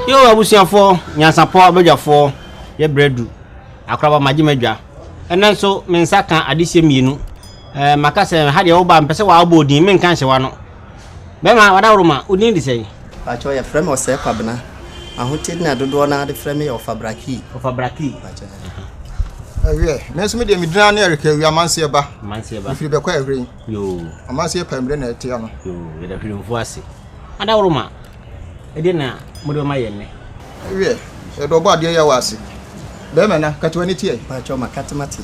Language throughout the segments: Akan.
Yo abusuafoɔ, nyansapɔ abadwafoɔ, yɛ berɛ du. Akoraba magye m'adwa. Ɛnnɛ nso me nsa ka adehyeɛ mmienu. Ɛɛ maka sɛ ha deɛ woba mpɛ sɛ wɔabɔ odin menka nhyɛ w'ano. Bɛrima wadaworoma, wo din de sɛn? Pakyɛw yɛfrɛ me Ɔsɛe Kwabena. Ahoteɛ din a dodoɔ no ara de frɛ me yɛ Ɔfa Brakii. Ɔfa Brakii. Pakyɛw. Ɛwiɛ, me nso me deɛ me din ara ne Eric Awia Amanseɛ Ba. Amanseɛ Ba. Mefiri Bɛkɔ Ɛhweren. Yoo. Amanseɛ Pɛmire na ɛte ano. Yoo, yɛda Hwirenfoɔ ase. Adaworoma, ɛdeɛn na mode bɛma yɛn nnɛ? Wiɛ, yɛde ɔbɔ adeɛ yɛ wo ase. Bɛrima na, kata w'ani teɛ. Mpakyɛw makate mate.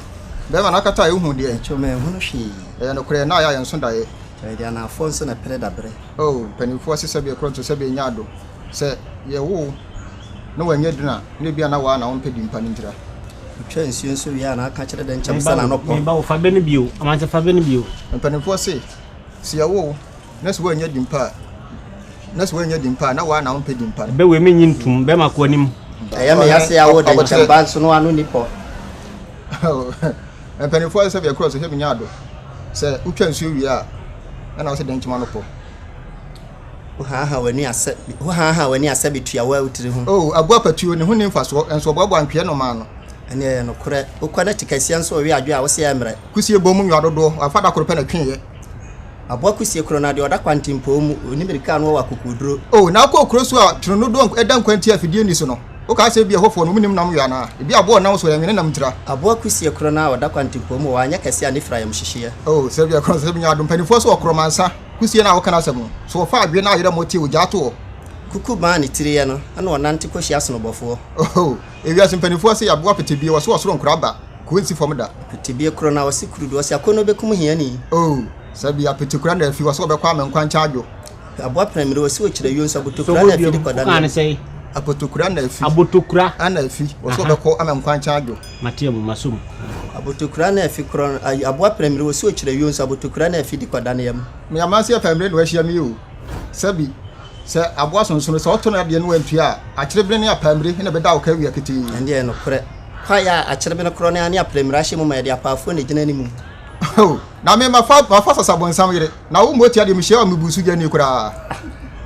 Bɛrima na akata a wohu deɛ? Mpakyɛw manhunu hwee. Ɛyɛ nokorɛ, na ayɛ a yɛnso daeɛ. Yɛde anaafoɔ nso na ɛpere daberɛ. Oh, mpanimfoɔ se sɛdeɛ korɔ nso sɛdeɛ ɛnya ado. Sɛ yɛwo wo na wanyɛ dunu a, na ebia na wo ara na wompɛ din pa no ntira. Wotwa nsuo nso wie a na aka kyerɛ dɛnkyɛm sɛ n'ano pɔ. Meba wo, fa bɛ no bio. Amankyɛ fa bɛ no bio. Mpanimfoɔ se, sɛ yɛwo wo na sɛ woannya din pa a, na sɛ woannya din pa a, na wo ara na wompɛ din pa no. Bɛ wei mennye ntom, bɛrima kɔ anim. Ɛyɛ me ya sɛ yɛawo dɛnkyɛm ba nso no ano nni pɔ. Mpanimfoɔ sɛ bɛkorɔ so hwɛ menya ado. Sɛ wotwa nsuo wie a, ɛna wo sɛ dɛnkyɛm ano pɔ. Wohaahaa w'ani asɛ wohaahaa w'ani asɛ betua wo a wo tiri ho. Oh, aboa patuo, ne ho nni mfasoɔ, nso ɔboaboa ntweɛ nnomaa ano. Ɛnneɛ ɛyɛ nokorɛ. Wokɔ na ti kɛseɛ nso ɔwe adwe a, wo se ɛmmerɛ. Kusie bɔ mu nwoa dodoɔ, wamfa da koro pɛ na ɛtweeɛ. Aboa kusie korɔ na deɛ ɔda kwantempɔn mu, ɔni mirika ano ɔwɔ akokoɔduro. Oh, na wokɔ kuro so a tene dodoɔ da nkwa nti a afidie nni so no, wokaa sɛ ebia ɛhɔfoɔ no, wɔnnim nam we anaa? Ebi aboa ɔnam so, ɛnwene nam ntira. Aboa kusie korɔ no a ɔda kwantempɔn mu, wanyɛ kɛseɛ a ne fira ayamhyehyeɛ. Oh, sɛ ebia korɔ sɛ ebia adom mpanimfoɔ so ɔkorɔ mansa, kusie no a woka no asɛm no, so wɔfa adwene na ayerɛ mo te ogyaa to hɔ. Kuku maa ne tiri yɛ no, ɛna ɔnante kɔhyia sonobɔfoɔ. Oh, ewiase mpanimfoɔ se aboa petebie, wɔse ɔsoro nkora ba. Kuro nsi fam da. Apetebie koro na ɔse kurudu ɔse akɔnnɔ bɛkum hiani. Oh sɛbi apetekura na afi ɔse ɔbɛkɔ ame nkwankyɛn adwo. Aboa pramire ɔse ɔkyerɛ ayuo nso abotokura na afi de kɔda ne yam. Apotokura na afi. Abotokura. Na afi ɔse ɔbɛkɔ ame nkwankyɛn adwo. Mate amu maso mu. Abotokura na afi korɔ aboa pramire ɔse ɔkyerɛ ayuo nso abotokura na afi de kɔda ne yam. Me amanse apamire na wahyia me yi o sɛbi sɛ aboa sonsono sɛ ɔto no adeɛ no wantua a akyerebene ne apamire na ɛbɛda wo ka awia ketee. Ɛndeɛ ɛyɛ nokorɛ. Kwaeɛ a akyerebene korɔ no ara ne aprɛmire ahyɛ mu ma yɛde apaafoɔ na ɛgyina anim. Oh, na me mafa mafa sasabonsam yere, na wo motia deɛ mehyia wo a mebu so gyani koraa.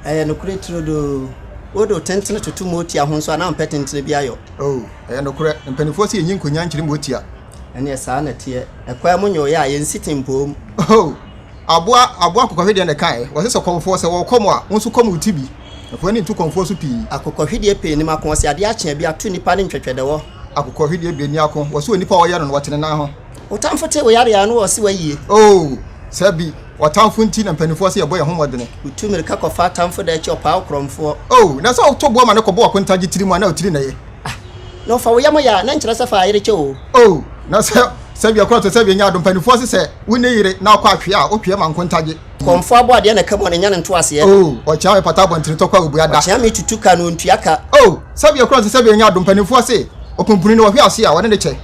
Ɛyɛ nokorɛ turodoo. Wode wo tentene toto motia ho nso a na wompɛ tentene bi ayɔ. Oh, ɛyɛ nokorɛ, mpanimfoɔ se yɛnyi nkonyaa nkyere motia. Ɛnneɛ saa na ɛteɛ. Ɛkwan mu nyooyɛ a, yɛnsi tempɔn mu. Oh, Aboa aboa akokɔhwedeɛ na ɛkaeɛ. Wɔse sɛ kɔmfoɔ sɛ wɔrekɔm a, wo nso kɔm wo ti bi. Na fa w'ani nto kɔmfoɔ so pii. Akokɔhwedeɛ pɛ nim ako. Wɔse adeɛ akye a bi ato nnipa ne ntwɛtwɛdɛwɔ. Akokɔhwedeɛ bɛ ni ako. Wɔse onipa a ɔyɛ no no, wɔte ne nan ho. Wo tamfo te wo yareɛ a, na ɔse wayie. Oh, sɛ bi, ɔtamfo nti na mpanimfoɔ se yɛbɔ yɛn ho mmɔdene. Wotu mmirika kɔfa atamfo da akyi ɔpaa wo korɔmfoɔ. Oh, na sɛ woto boɔ ma no kɔbɔ w'akontagye tiri mu a, na wo tiri na ɛyɛ. Ah, na ɔfa wo yam yɛ a, na nkyerɛ sɛ fa ayere kyɛ o. Oh, na sɛ, sɛ bi ɛkorɔ te sɛ bi nya adom, mpanimfoɔ se sɛ wo ne yere na ɔkɔ atwea a, wotwea ma nkontagye. Kɔmfoɔ abɔ adeɛ na ɛka mu a, na nya no ntoaseɛ. Oh, ɔkyea me pata abɔntene tɔkwa obua da. Ɔkyea me tutu ka na ɔntua ka. Oh, sɛ bi ɛkorɔ te sɛ bi nya adom, mpanimfoɔ se ɔpumpuni no ɔhwe ase a, ɔne ne kyɛ.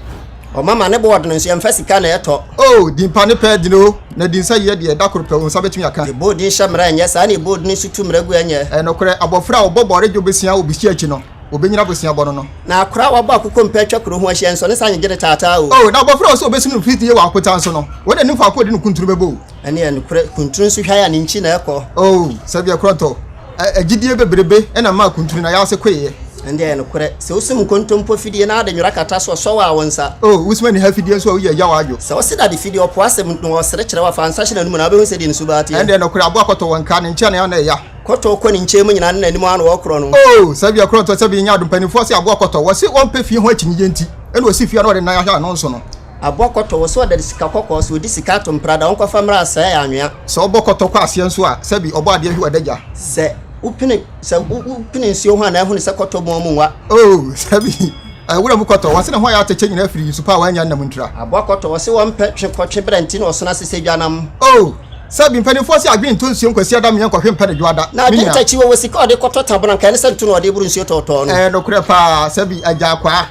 Ɔma ma ne bo ɔdene nso yɛmfa sika na ɛtɔ. Oh, din pa ne pɛ dene o, na din sɛ yeɛ deɛ, da koro pɛ wo nsa bɛtumi aka. Yɛbɔ odin hyɛ mmara ɛnyɛ, saa na yɛbɔ odin nso tu mmara gu ɛnyɛ. Ɛyɛ nokorɛ, abɔfra a ɔbɔ bɔre dwo bosea wɔ busia akyi no, Obenyina bosea bɔ no no. Na akora a wabɔ akokɔ mpa atwa kuro ho ahyia nso, ne sa nyegye no taataa o. O, na abɔfra a ɔsɛ obesi no mfitiiɛ wɔ akota nso no, wɔn na nim faako a ɔde ne kuntunu bɛbɔ o. Ɛno yɛ nokorɛ, kuntunu nso hwan a ne nkyi na ɛkɔ. O, sɛdeɛ korɔntɔ, ɛ, agyidie bebrebe na ɛmaa kuntunu na yaase koeɛ. Ɛnde ɛyɛ nokorɛ, sɛ wosum nkontompo fidie na wode nwera kata so ɔsɔ wo a wo nsa. O, wosum aniha fidie nso a woyi agya w'adwo. Sɛ wose dade fidie, ɔpo asɛm na ɔsere kyerɛ wo a, fa nsa hyɛ n'anomu na wobɛhu sɛdeɛ ne suban teɛ. Ɛnde ɛyɛ nokorɛ, aboa kɔtɔ wɔ nka, ne nkyɛn na ɛyɛ a na ɛya. Kɔtɔ kɔ ne nkyɛn mu nyinaa ne n'anim ara na wɔkorɔ no. Oh, sɛbea korɔntɔ sɛbea nya ado mpanimfoɔ se aboa kɔtɔ wɔse wɔmpɛ fie ho akyinnyegye nti ɛna ɔsi fie a na ɔde nan ahwɛ ano nso no. Aboa kɔtɔ wɔse ɔda sika kɔkɔɔ sɛ ɔdi sika ato mprada ɔnkɔfa mmra asɛe anwea. Sɛ ɔbɔ kɔtɔ kɔ aseɛ nso a sɛbi ɔbɔ adeɛ hwe w'adagya. Sɛ wopene sɛ wopene nsuo ho a na ahunu sɛ kɔtɔ bɔn mu nwa. Oh, sɛbi wura mu kɔtɔ wɔse ne ho ayɛ atɛkyɛ nyinaa firi nsu pa a wannya nnam ntira. Aboa kɔtɔ wɔse wɔmpɛ twe kɔtwe berɛ nti na ɔsono ase sɛ dwanam. Oh, Sɛbi mpanimfoɔ se adwene ntɔ nsuo nkwasi ada meɛ nkɔhwe mpɛ no dwoada. Na Me adwene nua. takyi wɔ wɔ sika a ɔde kɔtɔ tabona nka ɛne sɛ nto na ɔde boro nsuo tɔɔtɔɔ no. Ɛyɛ nokorɛ paa sɛbi agya akwaa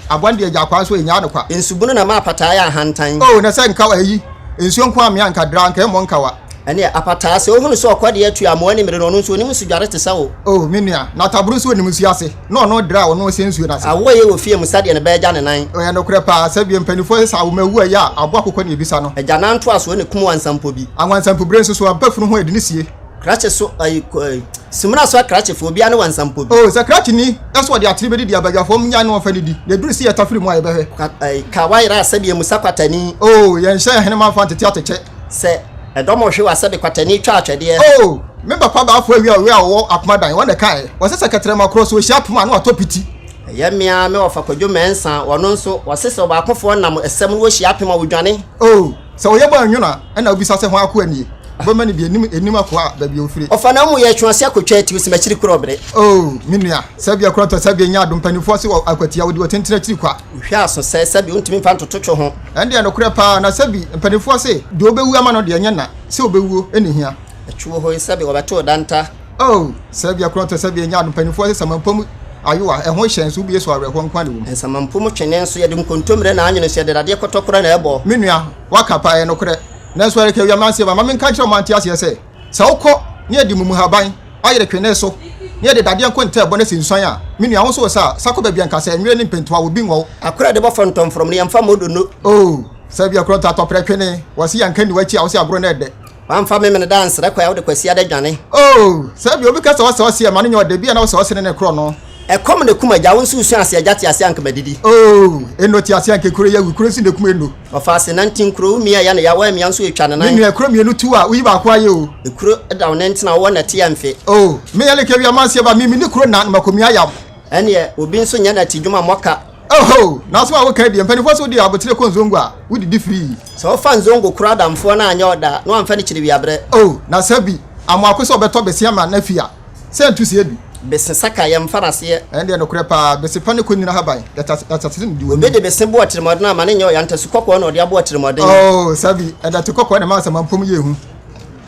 aboa no deɛ agya akwaa nso ɛnyaa no kwa. Nsubunu na ɛma apataa yɛ ahantan. Oh na sɛ nka ayi nsuo nko amea nka draa nka ɛmmɔ nkawa. Ɛneɛ apataa sɛ ɔhunu sɛ ɔkɔ deɛ atu amoa ne mmire no ɔno nso ɔnim nsudware te sɛ wo. Oh me nua na ataboro nso ɔnim nsuo ase. Na ɔno dra a ɔno ɔsɛ nsuo no ase. Awoɔ yɛ wɔ fie mu sɛdeɛ ne ba agya ne nan. Ɛyɛ nokorɛ paa, sɛdeɛ mpaninfoɔ se sɛ awoma wu a ɛyɛ a aboa akokɔ na ɛbisa no. Agyanan ntoasoɔ na ɛkum wansampo bi. Anwansampobire nso so ampa funu ho a ɛde no sie. Krakye so ayi ayi. Sumina so akrakyefoɔ, obiara ne wansampɔ bi. Oh, sɛ krakyeni sɛ ɔde atere bɛdidi a, badwafoɔ nnyae na wɔmfa nnidi, na ɛduru sɛ yɛtafere mu a, yɛbɛhwɛ. Kwa, eh, ka wayera a sɛbi amusa kwatani. Oh, yɛnhyɛ yɛn hwenem amfa antete atɛkyɛ. Sɛ ɛdɔm rehwe wo a, sɛbi kwatani twa atwɛdeɛ. Oh, me papa baafo awia ɔwea a ɔwɔ Akomadan, wɔn na ɛkaeɛ. Wɔse sɛ kɛtrɛma korɔ, sɛ ɔhyia apem a, na watɔ piti. Ɛyɛ me ara me wɔfa Kwadwo Mensah, ɔno nso, wɔse sɛ ɔbaakofoɔ nam ɛsɛm na ɔhyia apem a, ɔdwane. Oh, sɛ ɔyɛ bɔ anwono a, ɛna wobisa sɛ hwan akoa nie? Bɛma no bi, ɛnim, ɛnim akoa a, baabi a ɔfire. Ɔfa na mu yɛ twe ase akɔtwa atiw, sɛ m'akyiri korɔ bere. Oh, me nua, sɛbea korɔ ntɔ sɛbea nya adom, mpanimfoɔ se wɔ akwatia, wɔdi ɔtentene akyiri kwa. Wohwɛ aso sɛ, sɛbi wontumi mfa ntoto two ho. Ɛndeɛ nokorɛ paa, na sɛbi mpanimfoɔ se, deɛ ɔbɛwu ama no deɛ ɛnyɛ na, sɛ ɔbɛwuo na ɛhia. Ɛtwe wɔ hɔ yi, sɛbi wɔbɛto danta. Oh, sɛbea korɔ ntɔ sɛbea nya adom, mpanimfoɔ se samanpa mu ayowa, ɛho hyɛ nso wobue so awerɛhoɔ nko ara na ɛwɔ mu. Nsamanpo mu twene nso, yɛde nkontommire na anwene nso, yɛde dadeɛ kɔtɔkorɔ na ɛbɔ. Me nua, woaka paa, ɛyɛ nokorɛ. Nanso Eric awia manseɛ ba, ma menka nkyerɛ wo ma nte aseɛ sɛ, sɛ wokɔ na yɛde mumuhaban ayere twene so, na yɛde dadeɛ nkonta ɛbɔ no asi nsuan a, me nua, wo nso wo sa a, sa kɔ baabi a nka sɛ nwerɛ ne mpentoa wɔ bi nwɔ wo. Akora a yɛde bɔ fɔntɔmfrɔm no, yɛmfa mmɔ donno. Oh, sɛ bia korɔntɔ atɔprɛ twene, wɔse yɛnka nni w'akyi a, wose agorɔ no ɛdɛ. Wamfa Memeneda ansrɛ kwan a wode Kwasiada dwane. Oh, sɛ bia obi ka sɛ ɔsɛ ɔseɛ ma no nyɛ ɔdɛ, bia na wosɛ ɔsene ne korɔ no. Ɛkɔm na ɛkum agya, wo nso wosua ase agya te ase anka madidi. Oh, Eno te ase anka ekuro yi awu, kuro nso na ekum Eno. Ɔfa ase nante nkuro, wo mia ya ne ya, woammia nso etwa ne Me nan. nua, kuro mmienu tu a, woyi baako ayɛ o. Ekuro da wo nantin a, wowɔ nɛte a mfe. Oh, me yɛle kɛ wia manseɛ ba, me menni kuro na, na makɔmia ayam. Ɛneɛ, obi nso nyɛ nɛte dwuma mmɔ ka. Oho! Na asɛm a woka yi deɛ, mpanimfoɔ se wode aboterɛ kɔ nzongo a, wodidi firii. Sɛ wofa nzongo koro adamfoɔ na anyɛ ɔda a, na wamfa no kyiri wiaberɛ. Oh, na sɛ bi, amoako sɛ ɔbɛtɔ bese ama no afi a, sɛ nto sie du. Bese saka, yɛmfa no aseɛ. Ɛndeɛ nokorɛ paa, bese pa ne kɔnnyina haban, yɛtasete no di w'anim. Obi de bese bo atirimuɔden a, ma no nyɛ ɔya, ntasu kɔkɔɔ na ɔde abo atirimuɔden. Oh, sɛ bi, ɛdɛte kɔkɔɔ na ɛma asamanpom yɛ hu.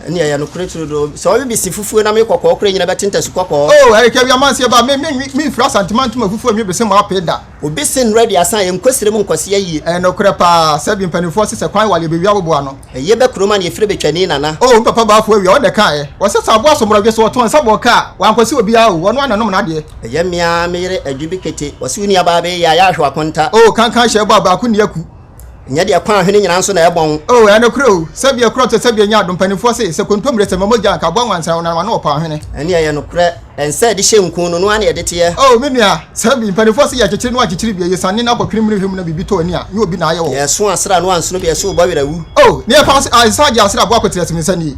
Ɛnneɛ ɛyɛ nokorɛ turodoo. Sɛ ɔwe bese fufuo na me kɔkɔɔ koraa nyina bɛte ntasu kɔkɔɔ. Oh, Eric Awia-Amanseɛ ba, me, me, memfiri Asante mantam afufuo nwe bese mmaa pee da. Obi se nnuro 30 a, yɛnkɔ serɛ mu nkɔse ayie. Ɛyɛ nokorɛ paa, sɛbi mpaninfoɔ se sɛ kwan wale yɛbɛwia wo boa no. Ɛyɛ bɛ kurom a na yɛfrɛ bɛtwani Nana. Oh, me papa Bafo Awia, ɔno na ɛkaeɛ. Ɔse sɛ aboa somrɔdwe so ɔtɔn nsa bɔɔ ka a, wankɔse obiara o, ɔno ara na ɛnom n'adeɛ. Ɛyɛ me ara me yere Adwibi Kete, ɔse wo nuabaa bɛyɛ yie a, yɛ ahwe w'akonta. Oh, kankan hyɛ bɔ a baako nni aku. Nyɛ deɛ kwan ahwene nyinaa nso na ɛbɔn. Oh, ɛyɛ nokorɛ o, sɛdeɛ korɔ te sɛdeɛ nya adom, Mpanimfoɔ se, sɛ kontommire sɛ ma mogya anka aboa nwansena wonam ano ɔpɔ ahwene. Ɛne ɛyɛ nokorɛ, ɛnsɛ yɛde hyɛ nku no, no ara na yɛde teɛ. Oh, me nua, sɛbi, mpanimfoɔ se yɛkyekyere no ankyekyere bi, ɛyɛ siane na akɔtwene mmere hwɛ mu na biribi tɔ ani a, nyɛ obi na ayɛ wɔ hɔ. Yɛso asra no ansono bi, ɛso bɔ werɛ awu. Oh, ne yɛfa ase, a, nsa agye asra aboa kɔtiri asem nsa nie.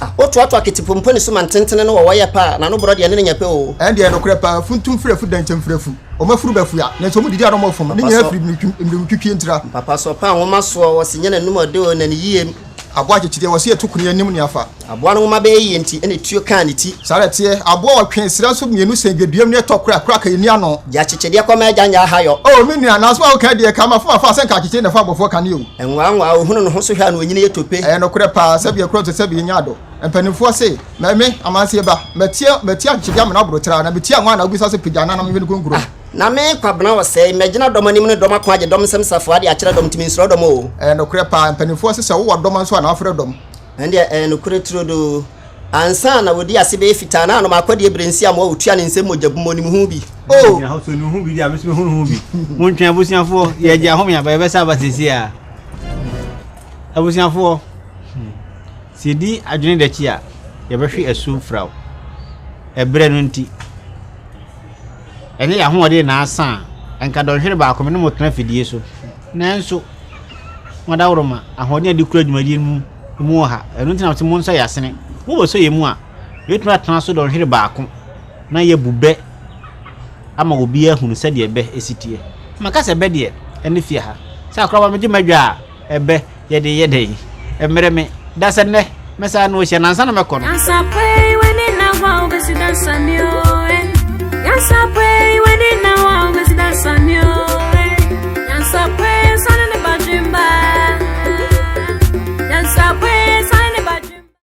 Ah, wotoatoa ketepompo ne so ma ntentene no wɔ wɔyɛ pɛ a, n'ano borɔ deɛ ɛne no nyɛ pɛ o. Ɛnde ɛyɛ nokorɛ paa, funtum frɛfu dɛnkyɛm frɛfu. Wɔn afuru bɛfua, nanso wɔn didi a na wɔfom, ne nyinaa firi mmirikatwitwi ntira. Papa so ɔpɛ a nwoma soɔ, wɔse nyɛ n'anum ɔde o, na ne yie. Aboa akyekyedeɛ, wɔse yɛto kone anim ne afa. Aboa no nwoma bɛyɛ yie nti, ɛna tuo kaa ne ti. Saa na ɛteɛ, aboa a ɔtwe serɛ so mmienu sɛn dwaduam ne ɛtɔ kora, kora ka yɛnni ano. Gye akyekyedeɛ kɔma agya nyɛ ahayɔ. O me nua, nanso a woka deɛ, ka mafom afa sɛ nka akyekyere na ɛfa abɔfoɔ kane o. Nwaanwaa, ɔhunu ne ho so hwɛ a na ɔnyini yɛ tope. Ɛyɛ nokorɛ paa, sɛdeɛ korɔ te sɛdeɛ yɛnya adɔ. Mpanimfoɔ se, Mɛ me, amanseɛ ba, matie, matie akyekyedeɛ amena aboro tra, na metie anwa na wobisa se pagya anaa na menhwɛ ne konkurom. Ah, na me, Kwabena Ɔsɛe, mɛgyina dɔm anim ne dɔm ako agye dɔm nsam safoa de akyerɛ dɔm, nti mensuro dɔm o. Ɛyɛ nokorɛ paa, mpanimfoɔ se sɛ wowɔ dɔm nso a na wafrɛ dɔm. Ɛndeɛ ɛyɛ nokorɛ turodoo. Ansa na wɔdi ase bɛyɛ fitaa na anoma akɔdeɛ berɛ nsi amoa wɔtua ne nsam mogya bum ɔnim ho bi. Oh! Gyina hɔ sɛ onim ho bi deɛ a, me nso mɛhunu ho bi. Montwɛn abusuafoɔ, yɛregye ahome aba, yɛbɛsa aba seesei ara. Abusuafoɔ, hmm. Sɛ yɛdi adwene da akyi a, yɛbɛhwe asu mfraw. Ɛberɛ no nti, ɛnyɛ yɛn ahoɔden na asa a, anka dɔnhwere baako me ne mo tena afidie so. Nanso, mo adaworoma, ahoɔden a yɛde kura dwumadie no mu mu wɔ ha. Ɛno nti na wɔse monsɔ yɛn asene. Mobɛsɔ yɛn mu a, yɛbɛtumi atena so dɔnhwere baako na yɛabu bɛ ama obiara ahunu sɛdeɛ bɛ si teɛ. Maka sɛ bɛ deɛ, ɛne fie ha. Sɛ akoraba megye m'adwa a, Ɛbɛ, yɛde yɛ dɛn? Ɛmmerɛ me da sɛ nnɛ mɛsan ne wo ahyia na ansa na mɛkɔ no. Nyansa pue, w'ani nna hɔ a wobɛsi dansa mi o eh. Nyansa pue.